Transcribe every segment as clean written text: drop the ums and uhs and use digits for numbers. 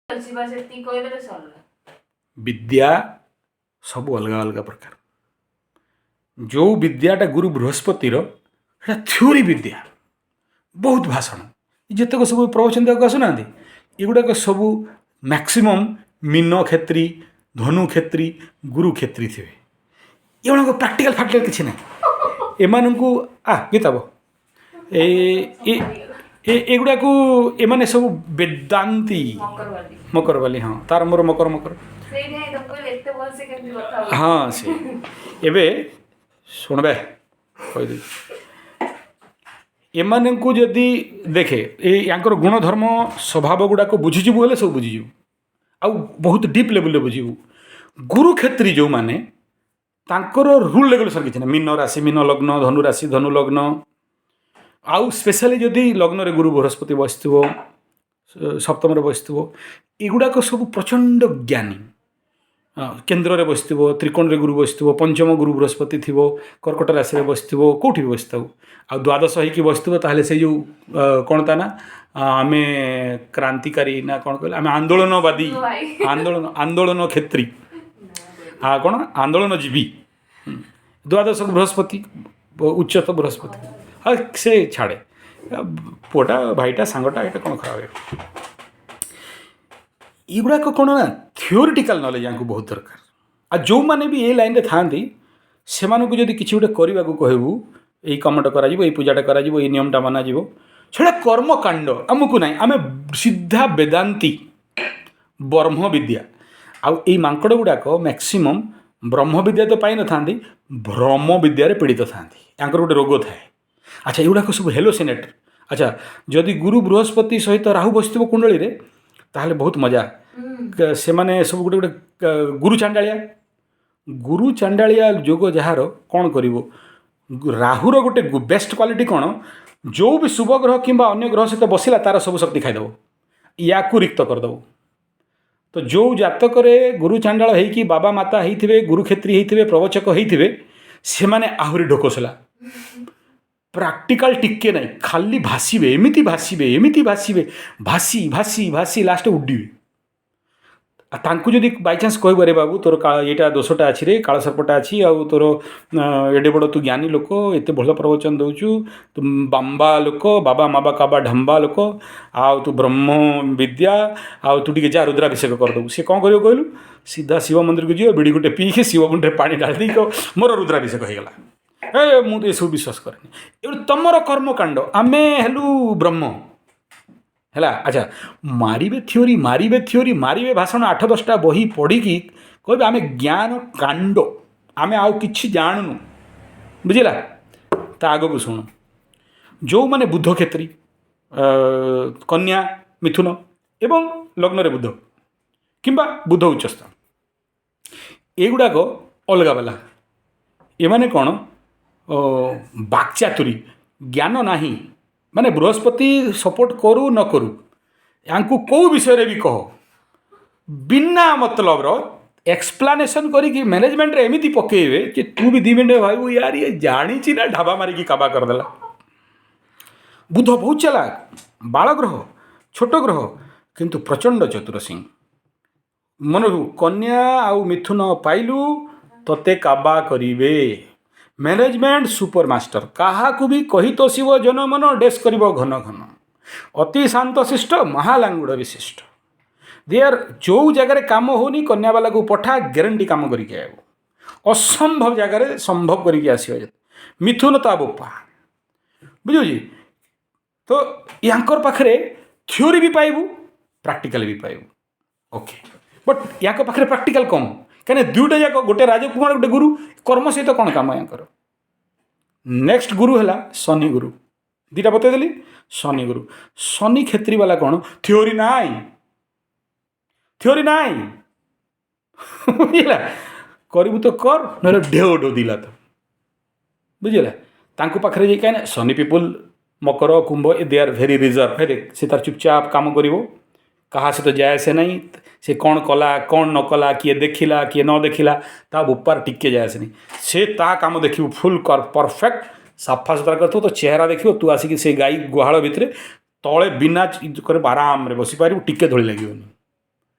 ଅଛି, ବାସ୍ ଏତିକି କହିଦେଲେ ସରିଲା। ବିଦ୍ୟା ସବୁ ଅଲଗା ଅଲଗା ପ୍ରକାର। ଯେଉଁ ବିଦ୍ୟାଟା ଗୁରୁ ବୃହସ୍ପତିର, ସେଇଟା ଥିଓରି ବିଦ୍ୟା, ବହୁତ ଭାଷଣ। ଯେତେକ ସବୁ ପ୍ରବଚନ ଦେବାକୁ ଆସୁନାହାନ୍ତି, ଏଗୁଡ଼ାକ ସବୁ ମ୍ୟାକ୍ସିମମ୍ ମୀନ କ୍ଷେତ୍ରୀ, ଧନୁ କ୍ଷେତ୍ରୀ, ଗୁରୁ କ୍ଷେତ୍ରୀ ଥିବେ। ଏଗୁଡ଼ାକ ପ୍ରାକ୍ଟିକାଲ ଫାକ୍ଟିକାଲ କିଛି ନାହିଁ ଏମାନଙ୍କୁ। ଆ ଗୀତାବ ଏ ଏଗୁଡ଼ାକୁ ଏମାନେ ସବୁ ବେଦାନ୍ତି। ମକରବାଲି। ମକରବାଲି, ହଁ, ତାର ମୋର ମକର ମକର। ସେଇଠି ହିଁ ତ କହିଲେ, ଏତେ ଭଲସେ କେମିତି କଥା ହଉଛୁ? ହଁ, ସେ ଏବେ ଶୁଣବେ, କହିଦେବି। ଏମାନଙ୍କୁ ଯଦି ଦେଖେ, ଏଇ ୟାଙ୍କର ଗୁଣଧର୍ମ ସ୍ୱଭାବ ଗୁଡ଼ାକ ବୁଝିଯିବୁ ହେଲେ ସବୁ ବୁଝିଯିବୁ, ଆଉ ବହୁତ ଡିପ୍ ଲେବୁଲରେ ବୁଝିବୁ। ଗୁରୁକ୍ଷେତ୍ରୀ ଯେଉଁମାନେ, ତାଙ୍କର ରୁଲ୍ ରେଗୁଲେସନ୍ କିଛି ନାହିଁ। ମୀନ ରାଶି ମୀନ ଲଗ୍ନ, ଧନୁ ରାଶି ଧନୁ ଲଗ୍ନ, ଆଉ ସ୍ପେଶାଲି ଯଦି ଲଗ୍ନରେ ଗୁରୁ ବୃହସ୍ପତି ବସିଥିବ, ସପ୍ତମରେ ବସିଥିବ, ଏଗୁଡ଼ାକ ସବୁ ପ୍ରଚଣ୍ଡ ଜ୍ଞାନୀ। ହଁ, କେନ୍ଦ୍ରରେ ବସିଥିବ, ତ୍ରିକୋଣରେ ଗୁରୁ ବସିଥିବ, ପଞ୍ଚମ ଗୁରୁ ବୃହସ୍ପତି ଥିବ, କର୍କଟ ରାଶିରେ ବସିଥିବ, କେଉଁଠି ବି ବସିଥାଉ, ଆଉ ଦ୍ୱାଦଶ ହେଇକି ବସିଥିବ, ତାହେଲେ ସେଇ ଯେଉଁ କ'ଣ ତା ନା, ଆମେ କ୍ରାନ୍ତିକାରୀ ନା କ'ଣ କହିଲେ, ଆମେ ଆନ୍ଦୋଳନବାଦୀ। ଭାଇ। ଆନ୍ଦୋଳନ କ୍ଷେତ୍ରୀ, ଆଉ କ'ଣ ଆନ୍ଦୋଳନଜୀବୀ। ଦ୍ୱାଦଶ ବୃହସ୍ପତି, ଉଚ୍ଚତ ବୃହସ୍ପତି। ହଁ, ସେ ଛାଡ଼େ, ପୁଅଟା, ଭାଇଟା, ସାଙ୍ଗଟା, ଏଇଟା କ'ଣ ଖରାପ? ଏଗୁଡ଼ାକ କ'ଣ ନା ଥିଓରିଟିକାଲ ନଲେଜ ୟାଙ୍କୁ ବହୁତ ଦରକାର। ଆଉ ଯେଉଁମାନେ ବି ଏ ଲାଇନରେ ଥାଆନ୍ତି, ସେମାନଙ୍କୁ ଯଦି କିଛି ଗୋଟେ କରିବାକୁ କହିବୁ, ଏଇ କାମଟା କରାଯିବ, ଏଇ ପୂଜାଟା କରାଯିବ, ଏଇ ନିୟମଟା ମନାଯିବ, ସେଇଟା କର୍ମକାଣ୍ଡ ଆମକୁ ନାହିଁ। ଆମେ ସିଧା ବେଦାନ୍ତି, ବ୍ରହ୍ମ ବିଦ୍ୟା। ଆଉ ଏଇ ମାଙ୍କଡ଼ ଗୁଡ଼ାକ ମ୍ୟାକ୍ସିମମ୍ ବ୍ରହ୍ମ ବିଦ୍ୟା ତ ପାଇନଥାନ୍ତି, ଭ୍ରମ ବିଦ୍ୟାରେ ପୀଡ଼ିତ ଥାଆନ୍ତି। ୟାଙ୍କର ଗୋଟେ ରୋଗ ଥାଏ। ଆଚ୍ଛା, ଏଗୁଡ଼ାକ ସବୁ ହେଲୋସିନେଟ୍। ଆଚ୍ଛା, ଯଦି ଗୁରୁ ବୃହସ୍ପତି ସହିତ ରାହୁ ବସିଥିବ କୁଣ୍ଡଳୀରେ, ତାହେଲେ ବହୁତ ମଜା। ସେମାନେ ସବୁ ଗୋଟେ ଗୋଟେ ଗୁରୁ ଚାଣ୍ଡାଳିଆ। ଗୁରୁ ଚାଣ୍ଡାଳିଆ ଯୋଗ ଯାହାର, କ'ଣ କରିବ? ରାହୁର ଗୋଟେ ବେଷ୍ଟ କ୍ୱାଲିଟି କ'ଣ? ଯେଉଁ ବି ଶୁଭ ଗ୍ରହ କିମ୍ବା ଅନ୍ୟ ଗ୍ରହ ସହିତ ବସିଲା, ତାର ସବୁ ଶକ୍ତି ଖାଇଦେବ, ୟାକୁ ରିକ୍ତ କରିଦେବ। ତ ଯେଉଁ ଜାତକରେ ଗୁରୁ ଚାଣ୍ଡାଳ ହେଇକି ବାବା ମାତା ହେଇଥିବେ, ଗୁରୁକ୍ଷେତ୍ରୀ ହେଇଥିବେ, ପ୍ରବଚକ ହେଇଥିବେ, ସେମାନେ ଆହୁରି ଢୋକସଲା। ପ୍ରାକ୍ଟିକାଲ ଟିକେ ନାହିଁ, ଖାଲି ଭାସିବେ, ଏମିତି ଭାସିବେ, ଏମିତି ଭାସିବେ, ଭାସି ଭାସି ଭାସି ଲାଷ୍ଟ ଉଡ଼ିବେ। ଆଉ ତାଙ୍କୁ ଯଦି ବାଇଚାନ୍ସ କହିବୁ, "ଆରେ ବାବୁ, ତୋର ଏଇଟା ଦୋଷଟା ଅଛି ରେ, କାଳ ସର୍ପଟା ଅଛି, ଆଉ ତୋର ଏଡ଼େ ବଡ଼ ତୁ ଜ୍ଞାନୀ ଲୋକ, ଏତେ ଭଲ ପ୍ରବଚନ ଦେଉଛୁ, ତୁ ବାମ୍ବା ଲୋକ, ବାବା ମାବା କାବା ଢମ୍ବା ଲୋକ, ଆଉ ତୁ ବ୍ରହ୍ମ ବିଦ୍ୟା, ଆଉ ତୁ ଟିକେ ଯା ରୁଦ୍ରାଭିଷେକ କରିଦେବୁ," ସେ କ'ଣ କରିବ କହିଲୁ? ସିଧା ଶିବ ମନ୍ଦିରକୁ ଯିବ, ବିଡ଼ି ଗୋଟେ ପିଇକି ଶିବ ମୁଣ୍ଡରେ ପାଣି ଢାଳି ଦେଇକି କହିବ, "ମୋର ରୁଦ୍ରାଭିଷେକ ହେଇଗଲା।" ଏ ମୁଁ ତ ଏସବୁ ବିଶ୍ୱାସ କରେନି, ଏଗୁଡ଼ା ତମର କର୍ମକାଣ୍ଡ, ଆମେ ହେଲୁ ବ୍ରହ୍ମ ହେଲା। ଆଚ୍ଛା, ମାରିବେ ଥିଓରି, ମାରିବେ ଥିଓରି, ମାରିବେ ଭାଷଣ, 8-10ଟା ବହି ପଢ଼ିକି କହିବେ, ଆମେ ଜ୍ଞାନ କାଣ୍ଡ, ଆମେ ଆଉ କିଛି ଜାଣୁନୁ। ବୁଝିଲା? ତା ଆଗକୁ ଶୁଣୁ। ଯେଉଁମାନେ ବୁଧ କ୍ଷେତ୍ରୀ, କନ୍ୟା, ମିଥୁନ ଏବଂ ଲଗ୍ନରେ ବୁଧ କିମ୍ବା ବୁଧ ଉଚ୍ଚସ୍ଥ, ଏଗୁଡ଼ାକ ଅଲଗା ବାଲା। ଏମାନେ କ'ଣ? ବାକ୍ଚାତୁରୀ, ଜ୍ଞାନ ନାହିଁ। ମାନେ ବୃହସ୍ପତି ସପୋର୍ଟ କରୁ ନ କରୁ, ୟାଙ୍କୁ କେଉଁ ବିଷୟରେ ବି କହ, ବିନା ମତଲବର ଏକ୍ସପ୍ଲାନେସନ୍ କରିକି ମ୍ୟାନେଜମେଣ୍ଟରେ ଏମିତି ପକେଇବେ ଯେ ତୁ ବି 2 ମିନିଟ୍ ଭାବିବୁ, ୟାର ଇଏ ଜାଣିଛି ନା ଢାବା ମାରିକି କାବା କରିଦେଲା। ବୁଧ ବହୁତ ଚାଲାକ, ବାଳ ଗ୍ରହ, ଛୋଟ ଗ୍ରହ, କିନ୍ତୁ ପ୍ରଚଣ୍ଡ ଚତୁର ସିଂହ। ମନେ ରଖିବୁ, କନ୍ୟା ଆଉ ମିଥୁନ ପାଇଲୁ, ତତେ କାବା କରିବେ। ମ୍ୟାନେଜମେଣ୍ଟ ସୁପର ମାଷ୍ଟର, କାହାକୁ ବି କହି ତୋଷିବ ଜନମନ, ଡେସ୍ କରିବ ଘନ ଘନ, ଅତି ଶାନ୍ତଶିଷ୍ଟ, ମହାଲାଙ୍ଗୁଡ଼ ବିଶିଷ୍ଟ। ଦିଆର ଯେଉଁ ଜାଗାରେ କାମ ହେଉନି, କନ୍ୟାବାଲାକୁ ପଠା, ଗ୍ୟାରେଣ୍ଟି କାମ କରିକି ଆଇବ। ଅସମ୍ଭବ ଜାଗାରେ ସମ୍ଭବ କରିକି ଆସିବ। ମିଥୁନ ତା ବୋପା, ବୁଝୁଛି ତ? ୟାଙ୍କର ପାଖରେ ଥିଓରି ବି ପାଇବୁ, ପ୍ରାକ୍ଟିକାଲ ବି ପାଇବୁ। ଓକେ, ବଟ୍ ୟାଙ୍କ ପାଖରେ ପ୍ରାକ୍ଟିକାଲ କମ୍, କାହିଁକିନା ଦୁଇଟା ଯାକ, ଗୋଟେ ରାଜକୁମାର, ଗୋଟେ ଗୁରୁ, କର୍ମ ସହିତ କ'ଣ କାମ ୟାଙ୍କର? ନେକ୍ସଟ ଗୁରୁ ହେଲା ଶନି ଗୁରୁ। ଦୁଇଟା ବତେଇଦେଲି। ଶନି ଗୁରୁ, ଶନି କ୍ଷେତ୍ରୀ ବାଲା କ'ଣ? ଥିଓରି ନାଇଁ, ଥିଓରି ନାଇଁ, ବୁଝିଲା? କରିବୁ ତ କର, ନହେଲେ ଢେଉ ଢୋଦିଲା ତ, ବୁଝିଲା? ତାଙ୍କ ପାଖରେ ଯାଇ, କାହିଁକିନା ଶନି ପିପୁଲ, ମକର, କୁମ୍ଭ, ଏ they are very reserve. ହେ ଦେଖ, ସେ ତାର ଚୁପଚାପ କାମ କରିବ, କାହା ସହିତ ଯାଏ ଆସେ ନାହିଁ। ସେ କ'ଣ କଲା, କ'ଣ ନ କଲା, କିଏ ଦେଖିଲା, କିଏ ନ ଦେଖିଲା, ତା ବୋପାର ଟିକେ ଯାଏ ଆସେନି। ସେ ତା କାମ ଦେଖିବୁ ଫୁଲ୍ ପରଫେକ୍ଟ, ସଫା ସୁତରା କରିଥିବ। ତୋ ଚେହେରା ଦେଖିବ, ତୁ ଆସିକି ସେ ଗାଈ ଗୁହାଳ ଭିତରେ ତଳେ ବିନା କରି ଆରାମରେ ବସିପାରିବୁ, ଟିକେ ଧୂଳି ଲାଗିବନି।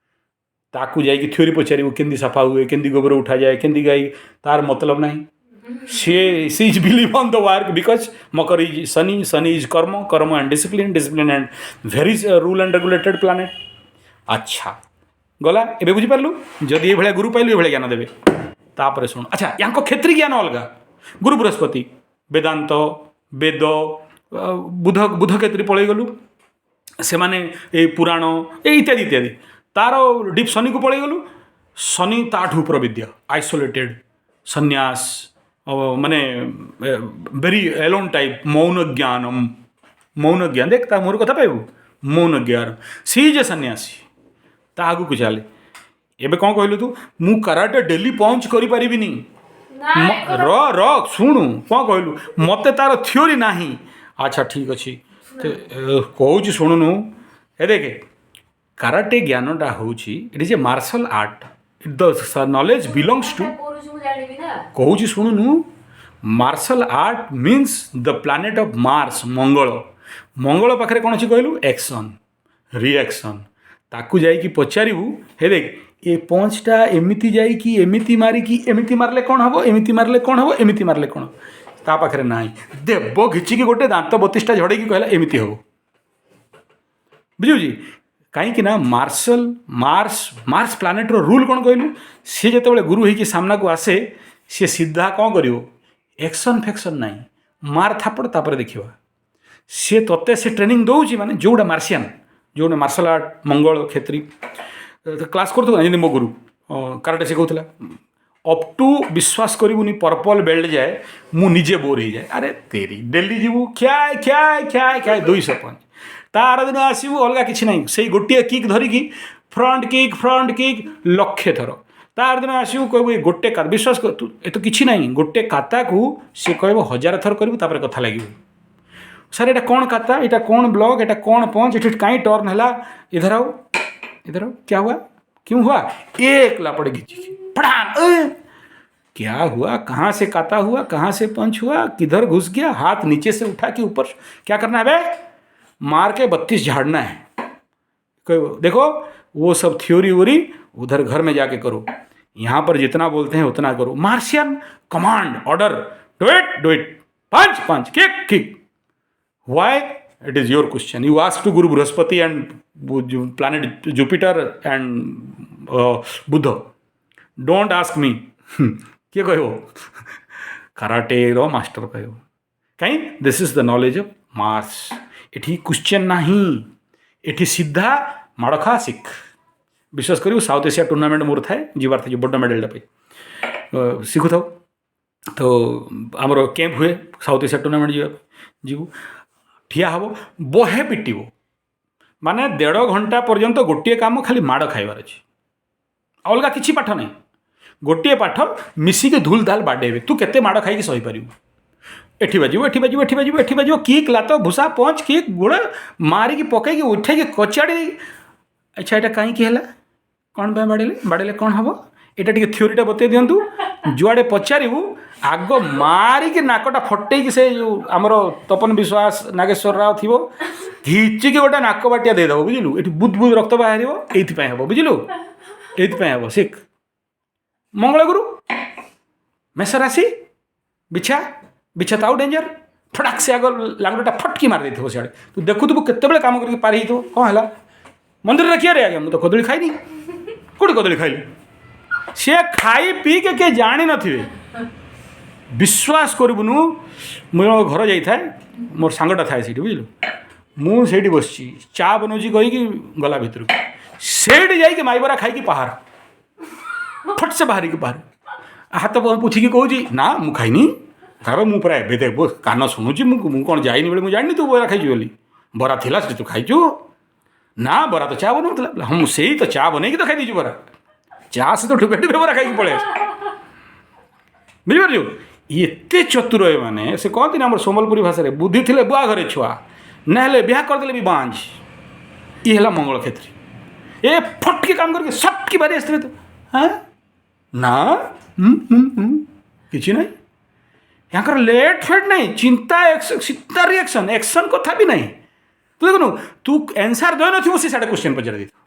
ତାକୁ ଯାଇକି ଥିଓରି ପଚାରିବୁ, କେମିତି ସଫା ହୁଏ, କେମିତି ଗୋବର ଉଠାଯାଏ, କେମିତି ଗାଈ, ତାର ମତଲବ ନାହିଁ। ସିଏ she is believe on the work because Makar is Shani, Shani is କର୍ମ, କର୍ମ and discipline, discipline and very rule and regulated planet. ଆଚ୍ଛା ଗଲା, ଏବେ ବୁଝିପାରିଲୁ? ଯଦି ଏଇଭଳିଆ ଗୁରୁ ପାଇଲୁ, ଏଇଭଳିଆ ଜ୍ଞାନ ଦେବେ। ତାପରେ ଶୁଣ, ଆଚ୍ଛା ୟାଙ୍କ କ୍ଷେତ୍ରୀ ଜ୍ଞାନ ଅଲଗା। ଗୁରୁ ବୃହସ୍ପତି ବେଦାନ୍ତ, ବେଦ, ବୁଧ, ବୁଧ କ୍ଷେତ୍ରୀ ପଳେଇଗଲୁ, ସେମାନେ ଏଇ ପୁରାଣ ଏ ଇତ୍ୟାଦି ଇତ୍ୟାଦି। ତାର ଡିପ୍ ଶନିକୁ ପଳେଇଗଲୁ, ଶନି ତାଠୁ ଉପର ବିଦ୍ୟା, ଆଇସୋଲେଟେଡ଼, ସନ୍ନ୍ୟାସ, ମାନେ ଭେରି ଏଲୋନ୍ ଟାଇପ୍, ମୌନ ଜ୍ଞାନ। ମୌନ ଜ୍ଞାନ ଦେଖ, ତା ମୁହଁରୁ କଥା ପାଇବୁ, ମୌନ ଜ୍ଞାନ। ସି ଯେ ସନ୍ନ୍ୟାସୀ, ତା ଆଗକୁ ଚାଲେ। ଏବେ କ'ଣ କହିଲୁ ତୁ? ମୁଁ କରାଟେ ଡେଲି ପଞ୍ଚ କରିପାରିବିନି। ନା। ର ର, ଶୁଣୁ, କ'ଣ କହିଲୁ? ମୋତେ ତାର ଥିଓରି ନାହିଁ। ଆଚ୍ଛା ଠିକ୍ ଅଛି, କହୁଛି ଶୁଣୁନୁ। ଏ ଦେଖେ, କାରାଟେ ଜ୍ଞାନଟା ହେଉଛି, it is a martial art, the knowledge belongs to କରୁଛୁ, ମୁଁ ଜାଣିବି ନା। କହୁଛି ଶୁଣୁନୁ। Martial art means the planet of Mars, ମଙ୍ଗଳ। ମଙ୍ଗଳ ପାଖରେ କ'ଣ ଅଛି କହିଲୁ? Action, reaction. ତାକୁ ଯାଇକି ପଚାରିବୁ, ହେ ଦେଖ, ଏ ପଞ୍ଚଟା ଏମିତି ଯାଇକି ଏମିତି ମାରିକି ଏମିତି ମାରିଲେ କ'ଣ ହେବ, ଏମିତି ମାରିଲେ କ'ଣ ହେବ, ଏମିତି ମାରିଲେ କ'ଣ ହେବ? ତା ପାଖରେ ନାହିଁ। ଦେବ ଘିଚିକି ଗୋଟେ ଦାନ୍ତ 32ଟା ଝଡ଼େଇକି କହିଲା ଏମିତି ହେବ। ବୁଝିବୁଛି? କାହିଁକି ନା ମାର୍ସଲ ମାର୍ସ, ମାର୍ସ ପ୍ଲାନେଟ୍ର ରୁଲ୍ କ'ଣ କହିଲୁ? ସିଏ ଯେତେବେଳେ ଗୁରୁ ହେଇକି ସାମ୍ନାକୁ ଆସେ, ସିଏ ସିଧା କ'ଣ କରିବ? ଏକ୍ସନ୍ ଫେକ୍ସନ୍ ନାହିଁ, ମାର ଥାପଡ଼, ତାପରେ ଦେଖିବା। ସିଏ ତୋତେ ସେ ଟ୍ରେନିଂ ଦେଉଛି, ମାନେ ଯେଉଁଟା ମାର୍ସିଆନ୍, ଯେଉଁଟା ମାର୍ଶାଲ ଆର୍ଟ, ମଙ୍ଗଳ କ୍ଷେତ୍ରୀ କ୍ଲାସ୍ କରୁଥିବ ନା, ଯେମିତି ମୋ ଗୁରୁ କାରାଟେ ଶିଖଉଥିଲା ଅପ୍ ଟୁ, ବିଶ୍ୱାସ କରିବୁନି, ପର୍ପଲ୍ ବେଲ୍ଟ ଯାଏ ମୁଁ ନିଜେ ବୋର୍ ହେଇଯାଏ। ଆରେ ତେରି, ଡେଲି ଯିବୁ, ଖିଆଏ ଖିଆଏ ଖିଆଏ ଖିଆଏ 200 ପଞ୍ଚ, ତା ଆର ଦିନ ଆସିବୁ, ଅଲଗା କିଛି ନାହିଁ, ସେଇ ଗୋଟିଏ କିକ୍ ଧରିକି ଫ୍ରଣ୍ଟ କିକ୍, ଫ୍ରଣ୍ଟ କିକ୍ ଲକ୍ଷେ ଥର। ତା ଆର ଦିନ ଆସିବୁ, କହିବୁ ଏଇ ଗୋଟେ ବିଶ୍ୱାସ କର ତୁ, ଏ ତ କିଛି ନାହିଁ, ଗୋଟେ କାତାକୁ ସିଏ କହିବ 1000 ଥର କରିବୁ, ତାପରେ କଥା ଲାଗିବ। ସାର୍, ଏଇଟା କ'ଣ କାତା? ଏଇଟା କ'ଣ ବ୍ଲକ୍? ଏଇଟା କ'ଣ ପଞ୍ଚ? ଏଠି କାହିଁ ଟର୍ନ ହେଲା? इधर आओ, इधर आओ, क्या हुआ, क्यों हुआ? एक लापड़े घिची, फटान, ए! क्या हुआ, कहाँ से काता हुआ, कहाँ से पंच हुआ, किधर घुस गया, हाथ नीचे से उठा के ऊपर क्या करना है बे? मार के 32 झाड़ना है। देखो, वो सब थ्योरी वोरी उधर घर में जाके करो, यहाँ पर जितना बोलते हैं उतना करो। Martian command, order, do it, do it, punch, punch, kick, kick. Why? It is your question. You ask to Guru Brihaspati and planet Jupiter and Buddha. Don't ask me. କିଏ କହିବ? କାରାଟେର ମାଷ୍ଟର କହିବ। କାହିଁ? This is the knowledge of Mars. ଏଠି question ନାହିଁ, ଏଠି ସିଧା ମାଡ଼ ଖା, ଶିଖ। ବିଶ୍ୱାସ କରିବୁ, ସାଉଥ୍ ଏସିଆ ଟୁର୍ଣ୍ଣାମେଣ୍ଟ ମୋର ଥାଏ, ଯିବାର ଥାଏ, ବଡ଼ ମେଡ଼ାଲଟା ପାଇଁ ଶିଖୁଥାଉ ତ, ଆମର କ୍ୟାମ୍ପ ହୁଏ ସାଉଥ୍ ଏସିଆ ଟୁର୍ଣ୍ଣାମେଣ୍ଟ ଯିବା। ଯିବୁ, ଠିଆ ହେବ, ବହେ ପିଟିବ, ମାନେ ଦେଢ଼ ଘଣ୍ଟା ପର୍ଯ୍ୟନ୍ତ ଗୋଟିଏ କାମ, ଖାଲି ମାଡ଼ ଖାଇବାର ଅଛି, ଅଲଗା କିଛି ପାଠ ନାହିଁ। ଗୋଟିଏ ପାଠ, ମିଶିକି ଧୁଲ ଧାଲ ବାଡ଼େଇବେ, ତୁ କେତେ ମାଡ଼ ଖାଇକି ସହିପାରିବୁ। ଏଠି ବାଜିବ, ଏଠି ବାଜିବ, ଏଠି ବାଜିବ, ଏଠି ବାଜିବ, କିକ୍, ଲାତ, ଭୁଷା, ପଞ୍ଚ, କିକ୍, ଗୋଡ଼ ମାରିକି ପକେଇକି ଉଠେଇକି କଚାଡ଼ି ଦେଇକି, ଆଚ୍ଛା ଏଇଟା କାହିଁକି ହେଲା, କ'ଣ ପାଇଁ ବାଡ଼େଇଲେ, ବାଡ଼େଇଲେ କ'ଣ ହେବ, ଏଇଟା ଟିକେ ଥିଓରିଟା ବତେଇ ଦିଅନ୍ତୁ। ଯୁଆଡ଼େ ପଚାରିବୁ, ଆଗ ମାରିକି ନାକଟା ଫଟେଇକି, ସେ ଯେଉଁ ଆମର ତପନ ବିଶ୍ୱାସ, ନାଗେଶ୍ୱର ରାଓ ଥିବ, ଘିଚିକି ଗୋଟେ ନାକ ବାଟିଆ ଦେଇଦେବ, ବୁଝିଲୁ? ଏଠି ବୁଦ୍ ବୁଦ୍ ରକ୍ତ ବାହାରିବ, ଏଇଥିପାଇଁ ହେବ, ବୁଝିଲୁ, ଏଇଥିପାଇଁ ହେବ, ଶିଖ। ମଙ୍ଗଳଗୁରୁ ମେଷ ରାଶି, ବିଛା, ବିଛା ତ ଆଉ ଡେଞ୍ଜର। ଫଟାକ୍ ସେ ଆଗ ଲାଙ୍ଗୁଡ଼ଟା ଫଟକି ମାରି ଦେଇଥିବ ସିଆଡ଼େ, ତୁ ଦେଖୁଥିବୁ କେତେବେଳେ କାମ କରିକି ପାରି ହେଇଥିବ। କ'ଣ ହେଲା? ମନ୍ଦିରରେ କିଏ ରେ? ଆଜ୍ଞା, ମୁଁ ତ କଦଳୀ ଖାଇନି। କେଉଁଠି କଦଳୀ ଖାଇଲି? ସିଏ ଖାଇ ପିଇକି କିଏ ଜାଣିନଥିବେ। ବିଶ୍ୱାସ କରିବୁନୁ, ମୁଁ ଜଣଙ୍କ ଘର ଯାଇଥାଏ, ମୋର ସାଙ୍ଗଟା ଥାଏ ସେଇଠି, ବୁଝିଲୁ? ମୁଁ ସେଇଠି ବସିଛି, ଚା ବନଉଛି କହିକି ଗଲା ଭିତରକୁ, ସେଇଠି ଯାଇକି ମାଇବରା ଖାଇକି ପାହାର, ଫଟ ସେ ବାହାରିକି ବାହାର, ହାତ ପୋଛିକି କହୁଛି, ନା ମୁଁ ଖାଇନି। ତାପରେ ମୁଁ ପୁରା ଏବେ ଦେଖ କାନ ଶୁଣୁଛି, ମୁଁ କ'ଣ ଯାଇନି ବୋଲି ମୁଁ ଜାଣିନି ତୁ ବରା ଖାଇଛୁ ବୋଲି? ବରା ଥିଲା ସେଠି, ତୁ ଖାଇଛୁ ନା? ବରା ତ ଚା ବନଉଥିଲା। ହଁ, ମୁଁ ସେଇ ତ ଚା ବନେଇକି ତ ଖାଇ ଦେଇଛୁ ବରା, ଚା ସହିତ ଠୁପେ ଠୁପେ ବରା ଖାଇକି ପଳେଇ ଆସ। ବୁଝିପାରୁଛୁ? ଏତେ ଚତୁର ଏମାନେ। ସେ କହନ୍ତିନି ଆମର ସମ୍ବଲପୁରୀ ଭାଷାରେ, ବୁଦ୍ଧି ଥିଲେ ବୁଆ ଘରେ ଛୁଆ, ନହେଲେ ବିହା କରିଦେଲେ ବି ବାଞ୍ଝ। ଇଏ ହେଲା ମଙ୍ଗଳ କ୍ଷେତ୍ରୀ। ଏ ଫଟକି କାମ କରିକି ସଟକି ବାହାରି ଆସିଥିବେ ତ, ହଁ ନା ହୁଁ ହୁଁ ହୁଁ କିଛି ନାହିଁ। ୟାଙ୍କର ଲେଟ୍ ଫେଟ୍ ନାହିଁ, ଚିନ୍ତା ଚିନ୍ତା ରିଆକ୍ସନ୍, ଆକ୍ସନ୍ କଥା ବି ନାହିଁ। ତୁ ଦେଖୁନୁ, ତୁ ଆନ୍ସାର୍ ଦେଇନଥିବୁ, ସେ ସିଆଡ଼େ କ୍ୱେଶ୍ଚନ୍ ପଚାରି ଦେଇଥିବ।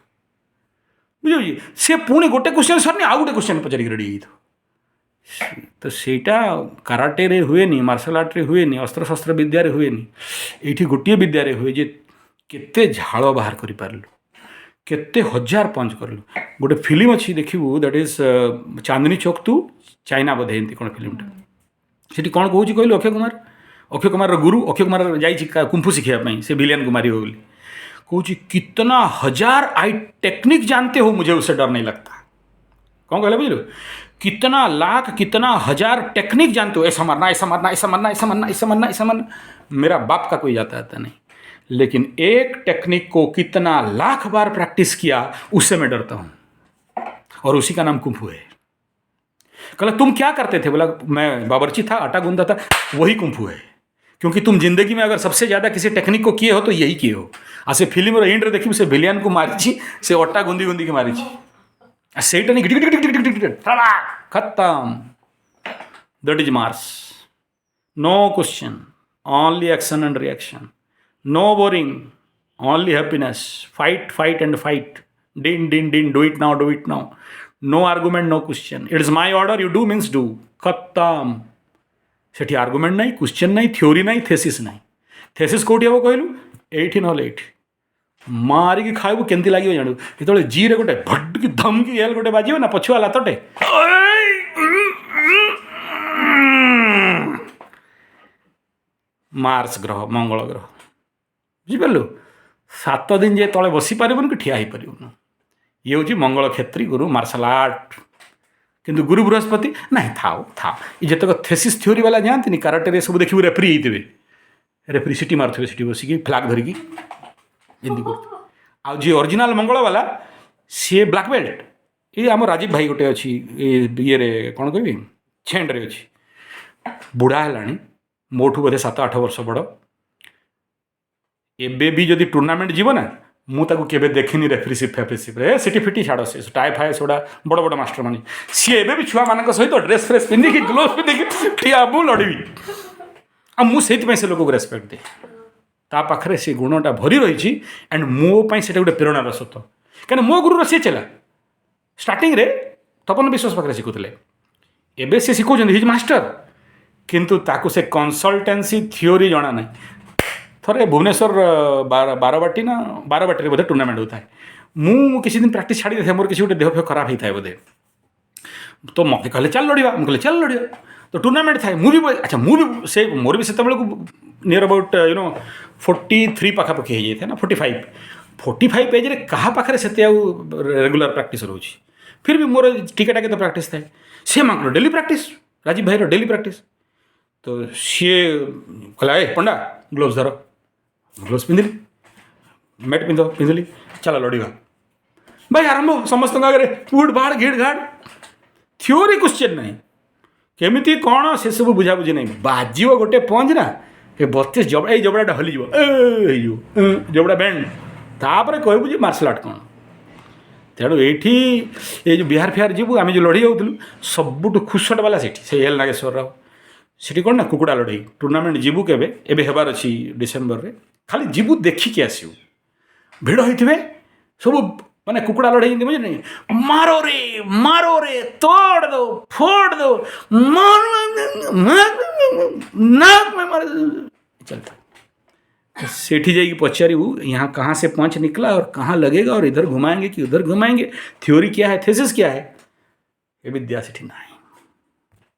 ବୁଝିପାରୁଛି? ସେ ପୁଣି ଗୋଟେ କ୍ୱେଶ୍ଚନ୍ ସରିନି, ଆଉ ଗୋଟେ କ୍ୱେଶ୍ଚନ୍ ପଚାରିକି ରେଡ଼ି ହେଇଯାଇଥିବ। ତ ସେଇଟା କାରାଟେରେ ହୁଏନି, ମାର୍ଶାଲ ଆର୍ଟରେ ହୁଏନି, ଅସ୍ତ୍ରଶସ୍ତ୍ର ବିଦ୍ୟାରେ ହୁଏନି। ଏଇଠି ଗୋଟିଏ ବିଦ୍ୟାରେ ହୁଏ ଯେ କେତେ ଝାଳ ବାହାର କରିପାରିଲୁ, କେତେ ହଜାର ପଞ୍ଚ କରିଲୁ। ଗୋଟେ ଫିଲ୍ମ ଅଛି, ଦେଖିବୁ, that is Chandni Chowk two China ବୋଧେ, ଏମିତି କ'ଣ ଫିଲ୍ମଟା। ସେଠି କ'ଣ କହୁଛି କହିଲୁ? ଅକ୍ଷୟ କୁମାର, ଅକ୍ଷୟ କୁମାରର ଗୁରୁ, ଅକ୍ଷୟ କୁମାର ଯାଇଛି କୁମ୍ଫୁ ଶିଖିବା ପାଇଁ, ସେ ଭିଲିଆନକୁ ମାରିବ ବୋଲି। କହୁଛି, "कितना हजार I technique जानते हो, मुझे उससे डर नहीं लगता।" କ'ଣ କହିଲା ବୁଝିଲୁ? कितना लाख, कितना हजार टेक्निक जानते हो, ऐसा मारना, ऐसा मारना, ऐसा मारना, ऐसा मारना, ऐसा मारना, ऐसा मारना, मेरा बाप का कोई जाता आता नहीं। लेकिन एक टेक्निक को कितना लाख बार प्रैक्टिस किया, उससे मैं डरता हूँ और उसी का नाम कुंफू है। कहला, तुम क्या करते थे? बोला, मैं बावर्ची था, आटा गूंदता था। वही कुंफू है, क्योंकि तुम जिंदगी में अगर सबसे ज़्यादा किसी टेक्निक को किए हो तो यही किए हो। ଆଉ ସେ ଫିଲ୍ମର ଏଣ୍ଡରେ ଦେଖିବୁ, ସେ ଭିଲିଆନକୁ ମାରିଛି, ସେ ଅଟା ଗୁନ୍ଦି ଗୁନ୍ଦିକି ମାରିଛି। ଆଉ ସେଇଟା ନେଇ ଗିଟି ଗିଟି ଗିଟି ଗିଟି ଗିଟି, ଖତମ। That is Mars. No question, only action and reaction. No boring, only happiness. Fight, fight and fight. Din din din, do it now, do it now. No argument, no question. It is my order, you do means do. ଖତମ। ସେଠି argument ନାହିଁ, question ନାହିଁ, theory ନାହିଁ, thesis ନାହିଁ। Thesis କେଉଁଠି ହେବ କହିଲୁ? ଏଇଠି ନହେଲେ ଏଇଠି। ମାରିକି ଖାଇବୁ, କେମିତି ଲାଗିବ ଜାଣିବୁ। ଯେତେବେଳେ ଜିରେ ଗୋଟେ ଭଟ୍କି ଧମକି ଏଲ୍ ଗୋଟେ ବାଜିବ ନା, ପଛୁଆ ଲାତଟେ, ମାର୍ସ ଗ୍ରହ, ମଙ୍ଗଳ ଗ୍ରହ, ବୁଝିପାରିଲୁ? 7 ଦିନ ଯେ ତଳେ ବସିପାରିବୁନି କି ଠିଆ ହେଇପାରିବୁନି। ଇଏ ହେଉଛି ମଙ୍ଗଳ କ୍ଷେତ୍ରୀ ଗୁରୁ, ମାର୍ଶାଲ ଆର୍ଟ। କିନ୍ତୁ ଗୁରୁ ବୃହସ୍ପତି ନାଇଁ, ଥାଉ ଥାଉ। ଏ ଯେତେକ ଥେସିସ୍ ଥିଓରି ବାଲା ଯାଆନ୍ତିନି କାରାଟେରେ, ସବୁ ଦେଖିବୁ ରେଫ୍ରି ହେଇଥିବେ, ରେଫ୍ରି ସିଟି ମାରୁଥିବେ ସେଠି ବସିକି, ଫ୍ଲାଗ୍ ଧରିକି ଏମିତି କରୁଥିବେ। ଆଉ ଯିଏ ଅରିଜିନାଲ୍ ମଙ୍ଗଳ ବାଲା, ସିଏ ବ୍ଲାକ୍ ବେଲ୍ଟ। ଏଇ ଆମ ରାଜୀବ ଭାଇ ଗୋଟେ ଅଛି, ଏ ଇଏରେ କ'ଣ କହିବି, ଛେଣ୍ଡରେ ଅଛି, ବୁଢ଼ା ହେଲାଣି, ମୋଠୁ ବୋଧେ 7-8 ବର୍ଷ ବଡ଼। ଏବେ ବି ଯଦି ଟୁର୍ଣ୍ଣାମେଣ୍ଟ ଯିବ ନା, ମୁଁ ତାକୁ କେବେ ଦେଖିନି ରେଫ୍ରିସିପ୍ ଫେଫ୍ରିସିପ୍ରେ, ସିଟି ଫିଟି ଛାଡ଼, ସେ ଟାଏ ଫାଏ ସେଗୁଡ଼ା ବଡ଼ ବଡ଼ ମାଷ୍ଟର ମାନେ। ସିଏ ଏବେ ବି ଛୁଆମାନଙ୍କ ସହିତ ଡ୍ରେସ୍ ଫ୍ରେସ୍ ପିନ୍ଧିକି, ଗ୍ଲୋଭ୍ ପିନ୍ଧିକି ଠିଆ, ମୁଁ ଲଢ଼ିବି। ଆଉ ମୁଁ ସେଇଥିପାଇଁ ସେ ଲୋକକୁ ରେସ୍ପେକ୍ଟ ଦିଏ। ତା ପାଖରେ ସେ ଗୁଣଟା ଭରି ରହିଛି। ଆଣ୍ଡ ମୋ ପାଇଁ ସେଇଟା ଗୋଟେ ପ୍ରେରଣାର ସ୍ରୋତ, କାହିଁକିନା ମୋ ଗୁରୁର ସିଏ ଚେଲା। ଷ୍ଟାର୍ଟିଂରେ ତପନ ବିଶ୍ୱାସ ପାଖରେ ଶିଖୁଥିଲେ, ଏବେ ସେ ଶିଖଉଛନ୍ତି, his master. କିନ୍ତୁ ତାକୁ ସେ କନସଲଟାନ୍ସି ଥିଓରି ଜଣା ନାହିଁ। ଥରେ ଭୁବନେଶ୍ୱର ବାରବାଟୀ ନା, ବାରବାଟୀରେ ବୋଧେ ଟୁର୍ଣ୍ଣାମେଣ୍ଟ ହେଉଥାଏ। ମୁଁ କିଛି ଦିନ ପ୍ରାକ୍ଟିସ୍ ଛାଡ଼ି ଦେଇଥାଏ, ମୋର କିଛି ଗୋଟେ ଦେହ ଫେହ ଖରାପ ହେଇଥାଏ ବୋଧେ। ତ ମୋତେ କହିଲେ, ଚାଲ ଲଢ଼ିବା। ମୁଁ କହିଲି, ଚାଲ ଲଢ଼ିବା। ତ ଟୁର୍ଣ୍ଣାମେଣ୍ଟ ଥାଏ, ମୁଁ ବି, ଆଚ୍ଛା, ମୁଁ ବି ସେ, ମୋର ବି ସେତେବେଳକୁ ନିୟର ଆବାଉଟ୍ 43 ପାଖାପାଖି ହେଇଯାଇଥାଏ ନା, 45। 45 ଏଜ୍ରେ କାହା ପାଖରେ ସେତେ ଆଉ ରେଗୁଲାର ପ୍ରାକ୍ଟିସ୍ ରହୁଛି? ଫିର୍ ବି ମୋର ଟିକେ ଟିକେ ତ ପ୍ରାକ୍ଟିସ୍ ଥାଏ। ସେ ମାଙ୍କର ଡେଲି ପ୍ରାକ୍ଟିସ୍, ରାଜୀବ ଭାଇର ଡେଲି ପ୍ରାକ୍ଟିସ୍। ତ ସିଏ କହିଲା, ଏ ପଣ୍ଡା, ଗ୍ଲୋଭ୍ସ ଧର। ଗ୍ଲୋଭ୍ସ ପିନ୍ଧିଲି। ମେଟ୍ ପିନ୍ଧ। ପିନ୍ଧିଲି। ଚାଲ ଲଢ଼ିବା ଭାଇ। ଆରମ୍ଭ ସମସ୍ତଙ୍କ ଆଗରେ, ଗୁଡ୍ ବାଡ଼ ଘିଡ଼ ଘାଡ଼। ଥିଓରି କ୍ୱେଶ୍ଚନ୍ ନାହିଁ, କେମିତି କ'ଣ ସେସବୁ ବୁଝାବୁଝି ନାହିଁ। ବାଜିବ ଗୋଟେ ପଞ୍ଚ ନା, ଏ 32 ଜବଡ଼ା, ଏଇ ଜବଡ଼ାଟା ହଲିଯିବ, ଏ ହେଇଯିବ ଜବଡ଼ା ବେଣ୍ଡ। ତାପରେ କହିବୁ ଯେ ମାର୍ଶାଲ ଆର୍ଟ କ'ଣ। ତେଣୁ ଏଇଠି ଏଇ ଯେଉଁ ବିହାର ଫିହାର ଯିବୁ, ଆମେ ଯେଉଁ ଲଢ଼େଇ ହେଉଥିଲୁ, ସବୁଠୁ ଖୁସଟ ବାଲା ସେଠି ସେଇ ଏଲ୍ ନାଗେଶ୍ୱର ରାଓ। ସେଠି କ'ଣ ନା କୁକୁଡ଼ା ଲଢ଼େଇ ଟୁର୍ଣ୍ଣାମେଣ୍ଟ। ଯିବୁ କେବେ, ଏବେ ହେବାର ଅଛି ଡିସେମ୍ବରରେ, ଖାଲି ଯିବୁ ଦେଖିକି ଆସିବୁ। ଭିଡ଼ ହେଇଥିବେ ସବୁ, ମାନେ କୁକୁଡ଼ା ଲଢ଼େଇ ଯେମିତି, ବୁଝିଲେ? ମାରୋ ରେ, ମାରୋ ରେ, ତୋड़ दो, फोड़ दो, मारो, नाक में मारो, चलता। ସେଠି ଯାଇକି ପଚାରିବୁ, यहाँ कहाँ से पंच निकला और कहाँ लगेगा और इधर घुमाएंगे कि उधर घुमाएंगे, थ्योरी क्या है, थेसिस क्या है, ଏ ବିଦ୍ୟା ସେଠି ନାହିଁ।